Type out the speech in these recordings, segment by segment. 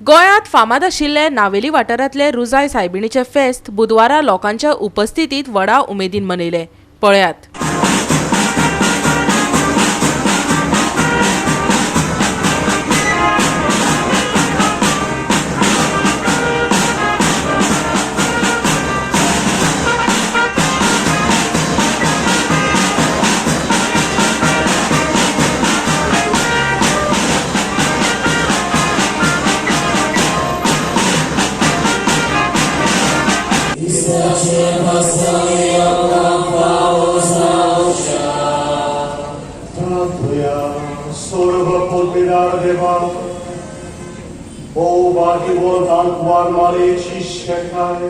गोंयांत फामाद आशिल्ले नावेली वाठारांतले रुजाय सायबिणीचे फेस्त बुधवारा लोकांच्या उपस्थितीत व्हडा उमेदीन मनयले. पळयात. सर्व पोतबेदार देवा ओ बागी दांतवार मारेची शेकाय.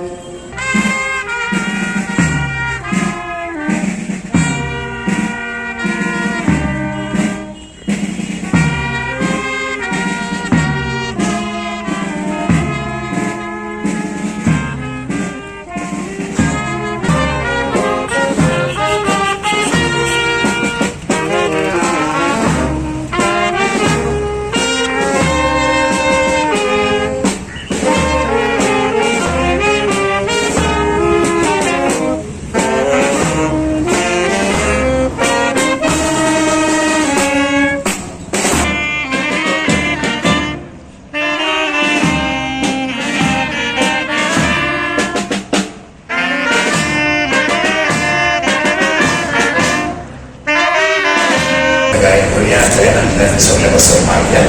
गायन करूया थंय सगळे बसून मागया.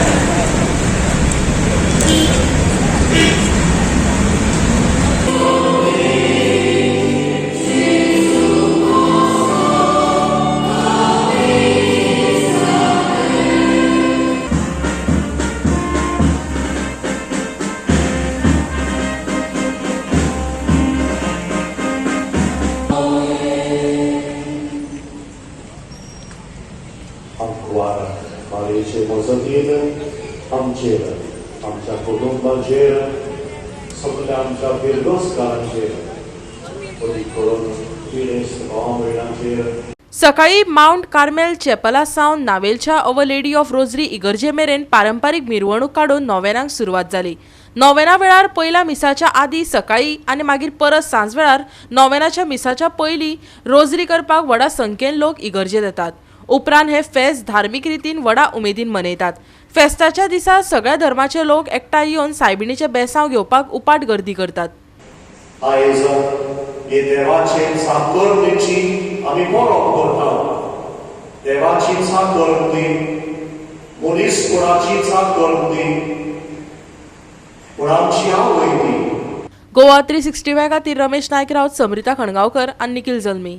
आमकुवार मारेचे मजतीन आमचेर, आमच्या कुटुंबाचेर, सगल्या आमच्या फिरगोसकारांचेर, बरी करून पिडेस्त भाव भयणांचेर. सकाळी मावंट कार्मेल चॅपला सावन नावेलच्या our lady of rosary इगर्जे मेरेन पारंपारीक मिरवणूक काडून नोवेनांक सुरवात जाली. नोवेना वेळार पयल्या मिसाच्या आदी सकाळी आनी मागीर परत सांजवेळार नोवेनाच्या मिसाच्या पयलीं रोजरी करपाक व्हडा संख्येन लोक इगर्जेत येतात. उपरांत हे फेस्त धार्मीक रितीन व्हडा उमेदीन मनयतात. फेस्ताच्या दिसा सगळ्या धर्माचे लोक एकठांय येवन सायबिणीचे बेसांव घेवपाक उपाट गर्दी करतात. आयज हे देवाचे चाकरणी आमी बरोप करता. देवाची चाकरणी, मनीसपणाची चाकरणी, पूण आमची आवय ती. गोवा 365 खातीर रमेश नायक राऊत, समरिता खणगांवकर आनी निखिल जल्मी.